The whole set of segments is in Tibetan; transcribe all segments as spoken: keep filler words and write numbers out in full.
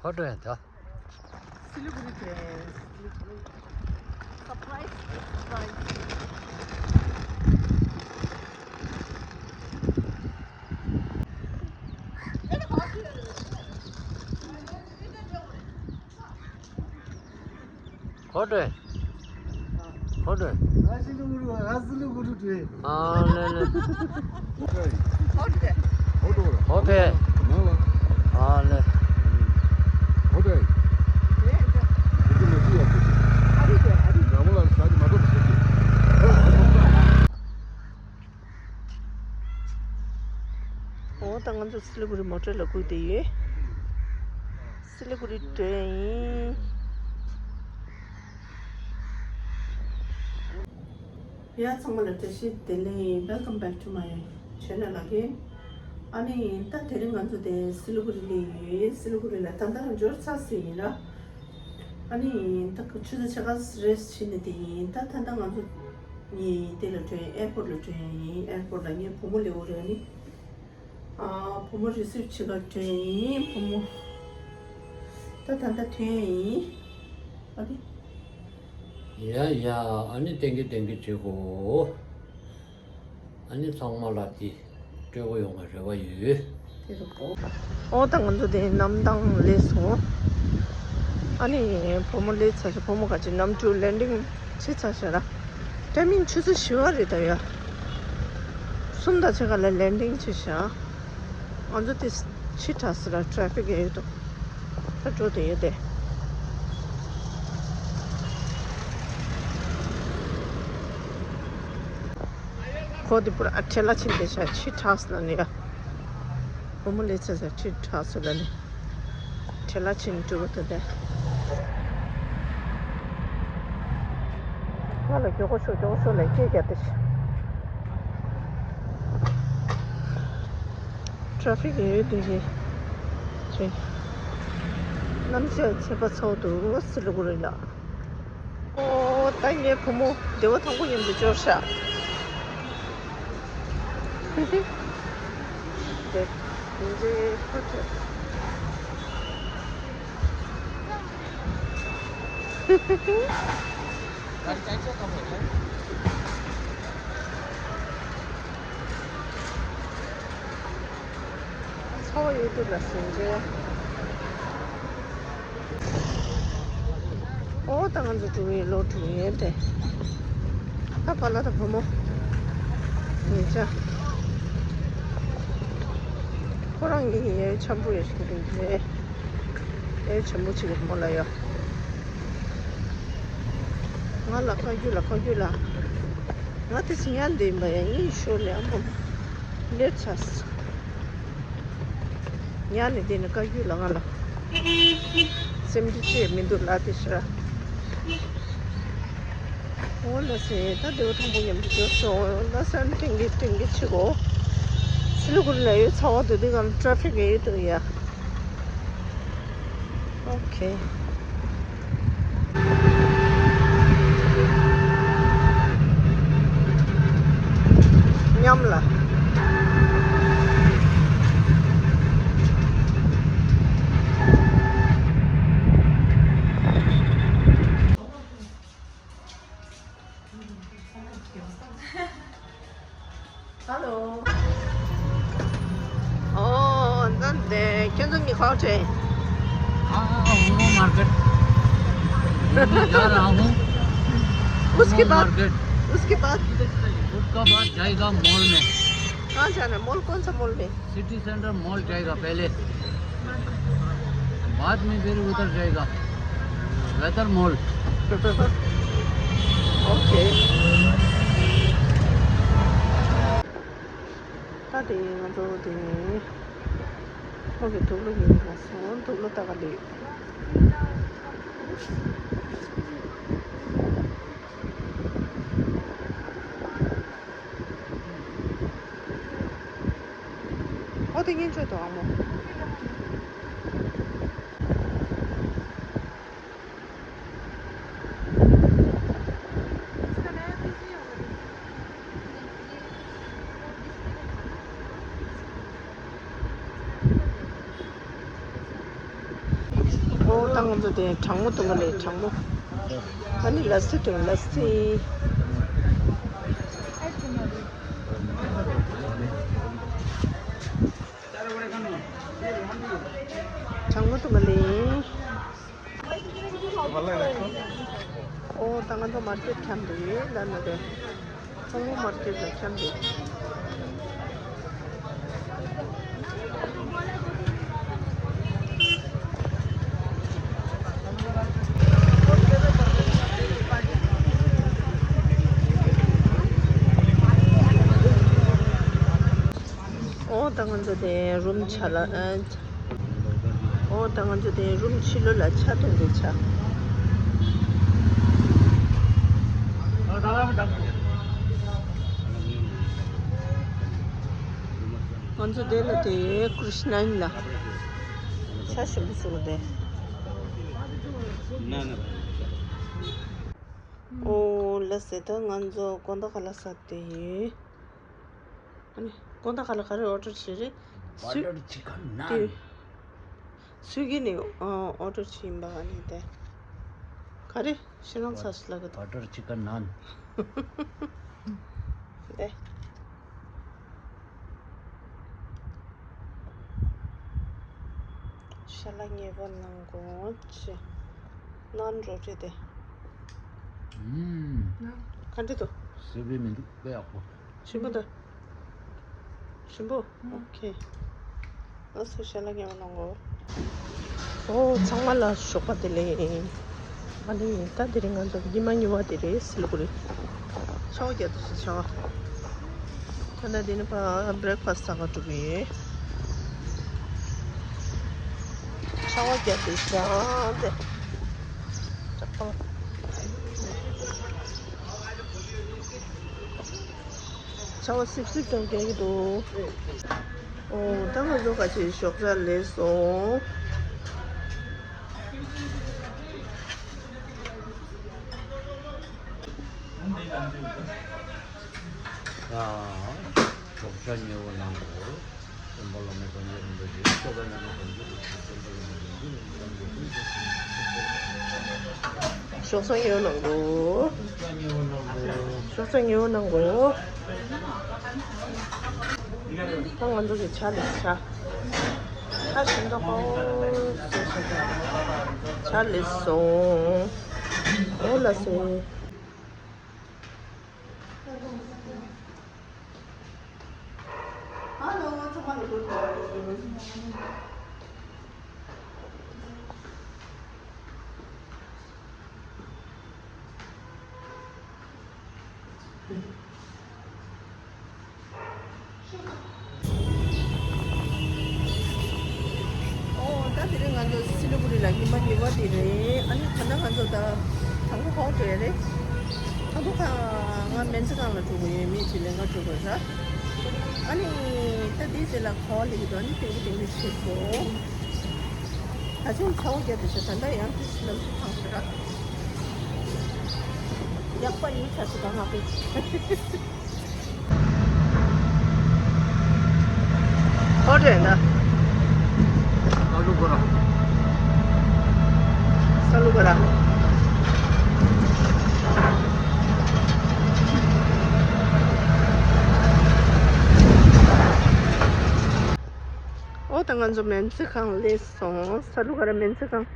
ཕོ་བྲང་ཡང་ད། སི་ལི་གུ་རི་དེ། སི་ལི་གུ་རི། སར་པ་རའི་ཛི། སར་པ་རའི་ཛི། ཕོ་བྲང་། ཕོ་བྲང་། ཨ་ལེ་ལེ། ཕོ་བྲང་། ཨ་ལེ། འོ་ད་ང་ཚོ་སི་ལི་གུ་རི་མོ་ཊ་ལ་སྒུག་བསྡད་ཡོད། སི་ལི་གུ་རི་འགྲོ་ཡ་ཡིན། ཡ་ཚང་མ་ལ་བཀྲ་ཤིས་བདེ་ལེགས། Welcome back to my channel again. ཨ་ནི་ད་དེ་རིང་ང་ཚོ་དེ་སི་ལི་གུ་རི་སླེབས་ཡོད། སི་ལི་གུ་རི་ལ་ད་ལྟ་འབྱོར་ཚར་ཟིན་ཡིན་ལ། ཨ་ནི་ད་ཆུ་ཚོད་ཕྱེད་ཀ་རེ་ཕྱིན་ནས་དེ་ཡིན། ད་ད་ལྟ་ང་ཚོ་ངའི་དེ་ལ་འགྲོ་ཡིན། ཨེར་པོར་ལ་འགྲོ་ཡིན། ཨེར་པོར་ལ་ངའི་བུ་མོ་སླེབས་ཡོད་རེད། ཨ་ནི། ཨ། བུ་མོ་རི་སིབ་བྱེད་ག་འགྲོ་ཡིན། བུ་མོ་ད་ད་ལྟ་ཐོན་ཡིན། ཨ་ནི། ཡ་ཡ། ཨ་ནི་ཏན་གི་ཏན་གི་བྱེད་དགོས། ཨ་ནི་ཚང་མ་ལ་དེ་སྤྲོད་དགོས་ཡོང་བའི་རེ་བ་ཡོད། དེ་རུ་གོ། ཨོ་ད་ང་ཚོ་དེ་གནམ་ཐང་སླེབས་སོང་། ཨ་ནི་བུ་མོ་སླེབས་ཚར་ཤག་བུ་མོ་ག་ཅིག་གནམ་གྲུ་ལེན་ཌིང་བྱས་ཚར་ཤག་ར། ཊའི་མིང་ཆུ་ཚོད་བཞི་པ་རེད་ད་ཡ། གསུམ་དང་ཕྱེད་ཀ་ལ་ལེན་ཌིང་བྱས་ཤག་ང་ཚོ་དེ་ཕྱི་དྲགས་སོང་ར། ཊ་རེ་ཕིག་ཡོད་འདུག་ད་འགྲོ་བསྡད་ཡོད་དེ། ཁོ་དེ་པུ་ར་ཨ་ཁྲེ་ལ་ཕྱིན་བསྡད་ཤག་ཕྱི་དྲགས་སོང་ལབ་ནས་ཡ། བུ་མོ་སླེབས་ཚར་ཤག་ཕྱི་དྲགས་སོང་ལབ་ནས། ཁྲེ་ལ་ཕྱིན་འགྲོ་གི་འདུག་སྟེ། ང་ལ་མགྱོགས་པོ་ཤོག་མགྱོགས་པོ་ཤོག་ལབ་སྐད་རྒྱབ་བསྡད་ཤག་ཊ་རེ་ཕིག་ཡོད་དེ་རེད། ཅེ། གནམ་གཤིས་ཚ་པོ་ཚ་པོ་འདུག་སི་ལི་གུ་རི་ལ། ཨོ་ད་ངའི་བུ་མོ་བདེ་པོ་ཐང་པོ་མཉམ་དུ་འབྱོར་ཤག་དེ་ཡིན་ཙང་ཁོ་ཚོས། ཚ་པོ་ཡོད་དུས་ལ་ཟིན་རེད། ཨོ་ད་ང་ཚོ་འགྲོ་གི་ཡིན། ལོག་འགྲོ་གི་ཡིན་ཏེ། ད་པཱ་ལགས་དང་བུ་མོ་ཉེ་ཆར་ཁོ་རང་གཉིས་ཀྱི་ཡ་ཆམ་པོ་ཡོད་ཞིག་རེད། ཡ་ཆམ་པོ་ཅིག་གི་མོ་ལ་ཡོད། ང་ལ་བཀའ་བཀྱོན་ལ་བཀའ་བཀྱོན་ལ། ང་དེ་ཚོ་ཉལ་བསྡད་ཡིན་པ་ཡ། ངའི་ཞོར་ལ་ཨ་མ་སླེབས་ཚར། ཉལ་ནས་བསྡད་ནས་བཀའ་བཀྱོན་ལ་ང་ལ། སེམས་འདི་ཅི་མི་འདུག་ལབ་དེ་ཤི་ར། འོ་ལགས་སེ། ད་བདེ་པོ་ཐང་པོ་མཉམ་དུ་འབྱོར་སོང་། ད་སང་ཏིང་གི་ཏིང་གི་བྱེད་དགོས། སི་ལི་གུ་རི་ལ་ཡོད་ཚ་པོ་འདུག་དེ་ག་ལ་ཊ་རེ་ཕིག་ཡོད་འདུག་ཡ། ཨོ་ཁེ། མཉམ་ལ། Hello. Oh, ཁྱོད་ཚོ་གཉིས་ཁ་བྲལ། हाँ, हाँ, हाँ, ओमो मार्केट। मैं जा रहा हूँ। उसके ओमो बाद, मार्केट। उसके बाद? उसका बाद जाएगा मॉल में। कहाँ जाना है? मॉल, कौन सा मॉल में? सिटी सेंटर मॉल जाएगा पहले, बाद में फिर उधर जाएगा weather mall. ཨོ་ཁེ། ད་དེ་ང་ཚོ་དེ་ཁོ་གི་དུག་ལོག་ཡིན་པ་སོང་། དུག་ལོག་ལྟ་ག་ལི། ཨོ་དེ་གཉེན་ཆོས་དང་ཨ་མོ། ང་ཚོ་དེ་གྲང་མོ་འཐུང་གི་ལས། གྲང་མོ། ཨ་ནི་ལ་སི་འཐུང་། ལ་སི། གྲང་མོ་འཐུང་གི་ལས། ཨོ་ད་ང་ཚོ་མར་ཀེཊ་འཁྱམས་འདུག་ལ་ན་རེ། ཚང་མ་མར་ཀེཊ་ལ་འཁྱམས་འདུག་ཨོ་ད་ང་ཚོ་དེ་རུམ་ཆ་ལ་ཨ། ཨོ་ད་ང་ཚོ་དེ་རུམ་ཕྱི་ལོགས་ལ་ཆ་འཐུང་གི་ཆ། ང་ཚོ་དེ་ལ་དེ་ཀྲིཤ་ནན་ལ་ཆ་ཞིམ་པོ་བཟོ་གི་དེ། ཨོ་ལ་སེ་ད་ང་ཚོ་དགོང་དག་ག་ལ་ཟ་དེ་ཡིན། ཨ་ནི་དགོང་དག་ག་ལ་ག་རེ་ཨོ་ཌར་བྱས་རེད། སུས་བཊར་ཅི་ཀན་ནན། དེ་སུས་ཀྱིས་ནི་ཨོ་ཨོ་ཌར་བྱས་ཡིན་པ། ཨ་ནི་དེ་ག་རེ་ཤི་ལང་ཚ་ཞིག་ལ་གི་འདུག་བཊར་ཅི་ཀན་ནན། དེ་ཤ་ལ་ཉེ་བོ་ནང་གོ་ཅི་ནན་རོ་ཏི་དེ། ཨུམ། ག་འདྲ་འདུག་སི་བི་མི་འདུག་དཔེ་ཡག་པོ། ཞིམ་པོ་འདུག་ཞིམ་པོ། ཨོ་ཁེ། ཨ་སུ་ཤ་ལ་ཉེ་བོ་ནང་གོ། ཨོ་ཚང་མ་ལ་ཞོགས་པ་བདེ་ལེགས། ཨ་ནི་ད་དེ་རིང་ང་ཚོ་ཉི་མ་གཉིས་པ་དེ་རེད། སི་ལི་གུ་རི། ཤ་བ་རྒྱག་ཏུ་ཞིག་ཤ་བ། ད་ལྟ་འདི་ནི་ཕ་བྷི་རེག་ཕ་སི་ཟ་ག་འགྲོ་གི་ཡོད། ཤ་བ་རྒྱག་ཏུ་ཞིག་ཨ་དེ། ཅག་པ། ཤ་བ་སིབ་སིབ་ཀྱང་རྒྱག་གི་འདུག་ཨོ་ད་ང་ཚོ་ཁ་ཆེ་ཞོགས་ཇ་ལས་སོང་། ཞོགས་ཇ་ཉེ་བོ་གནང་དགོས། སེམས་པ་ལ་མེ་ཏོག་ཉེ་རིང་འདོད་ཀྱི་ཤོག་ལ་ཉེ་མོ་དང་འདུག་སེམས་པ་ལ་མེ་ཏོག་འདུག་སེམས་པ་ལ་མེ་ཏོག་འདུག་ཞོགས་ཇ་ཉེ་བོ་གནང་དགོས། ཞོགས་ཇ་ཉེ་བོ་གནང་དགོས། ད་ང་ཚོ་གི་ཇ་ལས་ཇ། ཇ་ཞིམ་མདོག་ཁ་པོ་བཟོས་བཞག་ཇ་ལས་སོང་། ཨོ་ལ་སེ། ཧ་ལོ། ཚང་མ་ལ་གུཌ་མོར་ནིང་། ཨོ་ད་དེ་རིང་ང་ཚོ་སི་ལི་གུ་རི་ལ་ཉི་མ་གཉིས་པ་དེ་རེད། ཨ་ནི་ད་ལྟ་ང་ཚོ་ད་དང་པོ་ཧོ་ཊེལ་རེད། ད་དུང་ཁ་ང་སྨན་རྩིས་ཁང་ལ་འགྲོ་དགོས་ཡོད། མི་གཅིག་ལེན་ག་འགྲོ་དགོས་ར། ཨ་ནི་ད་དེའི་རྗེས་ལ་ཁོ་ལི་གི་འདུག་ཨ་ནི་དེང་གི་དེང་གི་ཤེས་སོང་། ད་ཆུང་ཚ་བོ་རྒྱབ་དེ་ཆ་ད་ལྟ་ཡང་དེ་ལམ་ཆུ་ཐང་ཤི་ར། ཡག་པ་ཡིན་ཆ་སུ་གང་ང་པེ། ཧོ་ཊེལ་ད། ས་ལུ་ག་ར། ས་ལུ་ག་ར། ཨོ་ད་ང་ཚོ་སྨན་རྩིས་ཁང་སླེབས་སོང་། ས་ལུ་ག་ར་སྨན་རྩིས་ཁང་།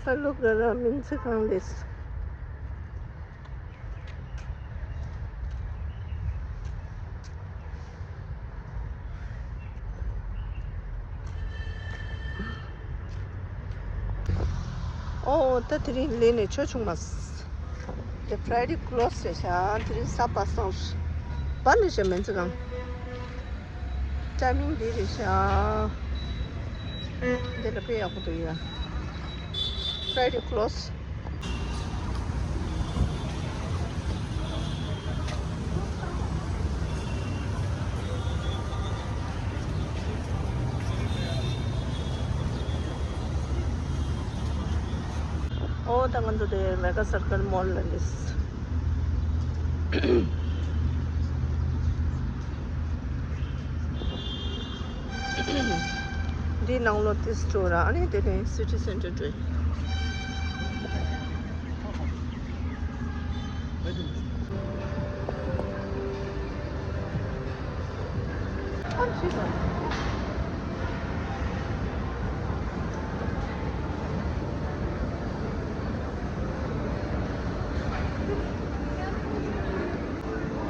ས་ལུ་ག་ར་སྨན་རྩིས་ཁང་སླེབས། ཨོ་ད་དེ་རིང་ལས་ནས་ཆོ་ཆུང་མ། དེ་Friday close རེད་ཤག་དེ་རིང་གཟའ་པ་སངས། པ་ནི་ཞེ་མེན་ཙི་གང་། ཊའི་མིང་འདི་རེད་ཤག་འདི་ལ་དཔེ་ཡག་པོ་འདུག་ཡ། Friday close། ཨོ་ད་ང་ཚོ་དེ་Mega Circle Mall ལ་སླེབས། འདི་ནང་ལོགས་ཏོག་ཙམ་འགྲོ་ར། ཨ་ནི་དེ་ནས་སི་ཊི་སེན་ཊར་འགྲོ།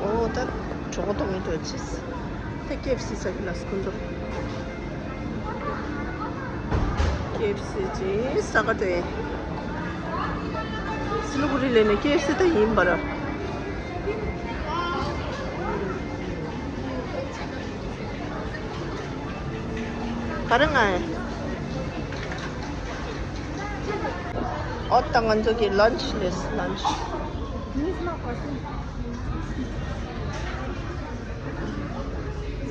ཨོ་ད་གྲོད་ཁོག་ལྟོགས་ཀྱི་འདུག་ཅིས། ད་ཀེ་ཨེཕ་སི་ཟ་གི་ལགས་ཁོང་ཚོ། ཀེ་ཨེཕ་སི་ཅིག་ཟ་ག་འགྲོ་ཡིན། སི་ལི་གུ་རི་ལ་ནི་ཀེ་ཨེཕ་སི་ད་ཡིན་པ་ར། ག་རེ་ང་ཡིན། ཨོ་ད་ང་ཚོ་གི་ལན་ཆི་ལས་ལན་ཆི།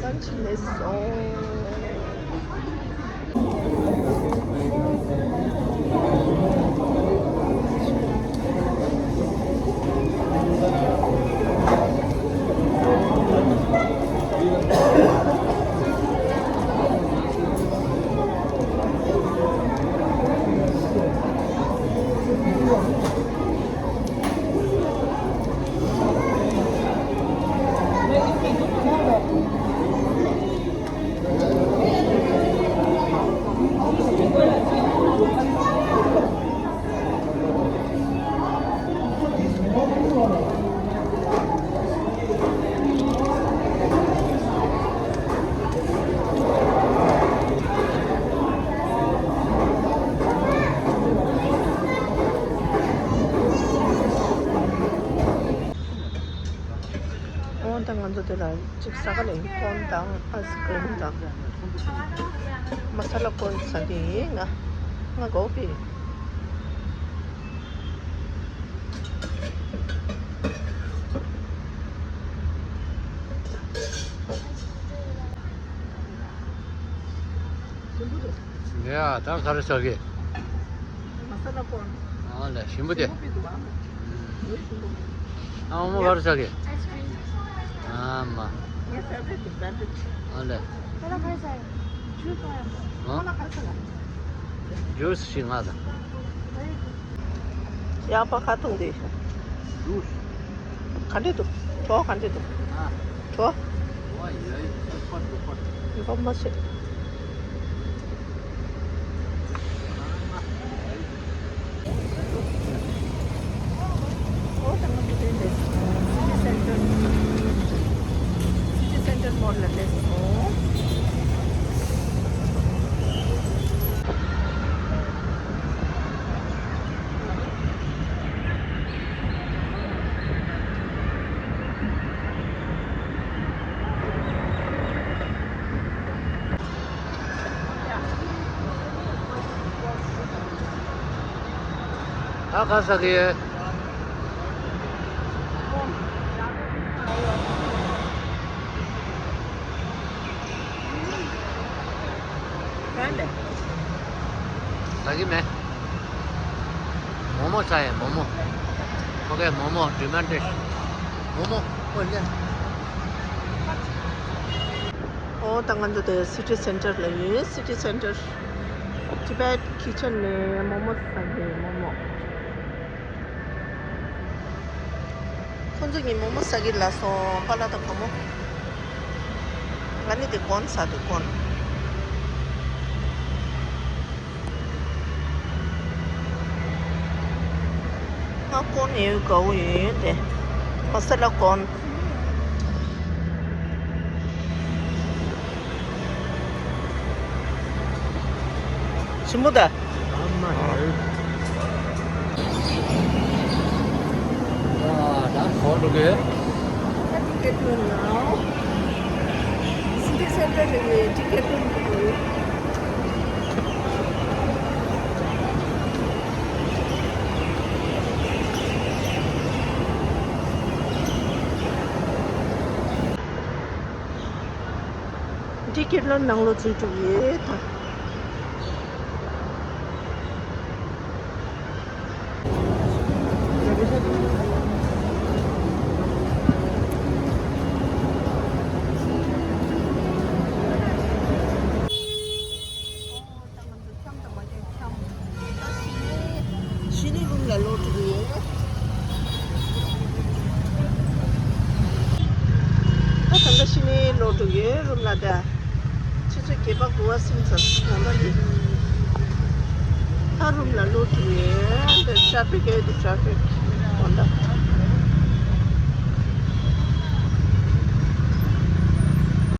ལན་ཆི་ལས་སོང་། འོ་ད་ང་ཚོ་དེ་ལ་གཅིག་ཟ་ག་ལེན། ཀོན་དང་ཨའི་སི་ཀྲིམ་དང་མ་ས་ལ་ཀོན་ཟ་གི་ཡིན། ང་ང་དགོས་པས། ཞིམ་པོ་འདུག་ཡ་ད་ག་རེ་ཟ་གི། མ་ས་ལ་ཀོན། ཨ་ལེ་ཞིམ་པོ་དེ། ཞིམ་པོ་འདུག་ཨ་མ། ཨ་མ་ག་རེ་ཟ་གི། ཨ་མ། ངའི་ཕེ་ཝ་རེཊ་འདུག་ཕེ་ཝ་རེཊ། ཨ་ལེ། ཁྱོད་ལ་ག་རེ་ཟ་ཡོད། ཇུས་ཟ་ཡོད། ཨ། ཁྱོད་ལ་ག་རེ་ཟ་ཡོད། ཇུས་ཞིག་ང་ཟ། ཡག་པ་ཁ་ཐུང་དེ། ཇུས། ག་འདྲས་འདུག་བྲོ་བ་ག་འདྲས་འདུག་ཨ། བྲོ་བ། ཨོ་ཡ་ཡ། སུ་པར་སུ་པར། ཡག་པོ་མ་བྱེད། ཨོ་ད་ང་ཚོ་དེ་འདྲས་སི་ཊི་སེན་ཊར། སི་ཊི་སེན་ཊར་མོལ་ལ་སླེབས་སོང་། ད་ག་ཟ་གི་ཡོད། ཟ་གི་མེད། མོག་མོག་ཟ་ཡ། མོག་མོག་ཁོ་གའི་མོག་མོག་ཌི་མན་ཌི་མོག་མོག་ཨོ་ལེ། ཨོ་ད་ང་ཚོ་དེ་སི་ཊི་སེན་ཊར་ལ་ཡིན། སི་ཊི་སེན་ཊར། ཊི་བེཊ་ཁི་ཆན་ནས་མོག་མོག་ཟ་གི་མོག་མོག་ཁོང་ཚོ་གཉིས་མོག་མོག་ཟ་གི་ལ་སོང་། པཱ་ལགས་དང་བུ་མོ། ང་ནི་དེ་ཀོན་ཟ་འདུག་ཀོན། ང་ཀོན་ཡོད་དགའ་བོ་ཡོད་དེ། མ་ས་ལ་ཀོན། ཞིམ་པོ་ད། ཨ་མ་ཧེ། ད་གོ་འགྲོ་གི། ད་ཊི་ཀེ་ཊི་ལོན་ནའོ། སི་ཊི་སེན་ཊར་ལ་ཡོད་ཊི་ཀེ་ཊི་ལོན་འགྲོ་གི། ཊི་ཀེ་ཊི་ལོན་ནང་ལོགས་ཚུད་འགྲོ་གི་ཡོད་ད། གཞི་ནས་རུམ་ལ་ལོག་འགྲོ་གི་ཡོད། ད་ད་ལྟ་གཞི་ནས་ལོག་འགྲོ་གི་ཡོད་རུམ་ལ། ད་ཆུ་ཚོད་བརྒྱད་པ་དགུ་པ་ཟིན་ཚར་ནང་པ་འདི། ད་རུམ་ལ་ལོག་འགྲོ་གི་ཡོད། འདི་ཊ་ཕིག་ཡོད་འདི་ཊ་ཕིག་འོ་ད།